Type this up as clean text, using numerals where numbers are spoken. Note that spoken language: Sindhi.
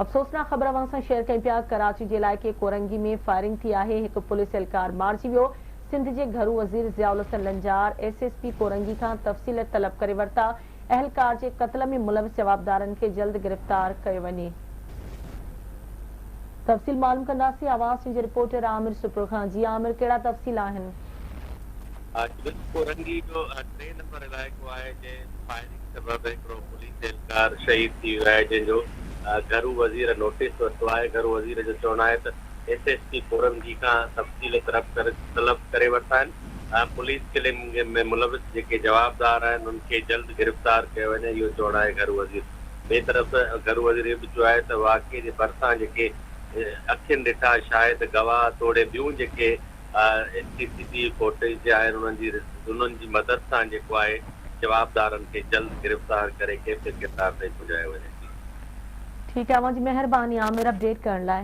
افسوسناڪ خبر اوهان سان شيئر ڪيون پيا، ڪراچي جي علائقي ڪورنگي ۾ فائرنگ ٿي آهي، هڪ پوليس اهلڪار مارجي ويو، سنڌ جي گهرو وزير Zia ul Hassan Lanjar S S P Korangi کان تفصيل طلب ڪري ورتا، اهلڪار جي قتل ۾ ملوث جوابدارن کي جلد گرفتار ڪيو وڃي. تفصيل معلوم ڪنداسين آواز نيوز جي رپورٽر عامر سپرو کان، جي عامر ڪهڙا تفصيل آهن؟ ڪورنگي جو ٽي نمبر علائقو آهي جنهن فائرنگ سبب هڪڙو پوليس اهلڪار شهيد ٿي ويو آهي جنهن جو گهرو وزير نوٽيس ورتو آهي گهرو وزير جو چوڻ آهي ته ايس ايس پي ڪورنگي کان تفصيل طلب ڪري ورتا آهن پوليس ڪلنگ ۾ ملوث جيڪي جوابدار آهن انهن کي جلد گرفتار ڪيو وڃي اهو چوڻ آهي گهرو وزير ٻئي طرف گهرو وزير اهو به چيو آهي ته واقعي جي ڀرسان جيڪي اکين ڏٺا شاهد گواهه توڙي ٻيون جيڪي سي سي ٽي وي فوٽيج آهن انهن جي انهن جي مدد سان جيڪو آهي جوابدارن کي جلد گرفتار ڪري ڪيفي ڪردار تائين پڄايو وڃي. ٺيڪ آهي اوهان جي مهرباني عامر اپڊيٽ ڪرڻ لاء.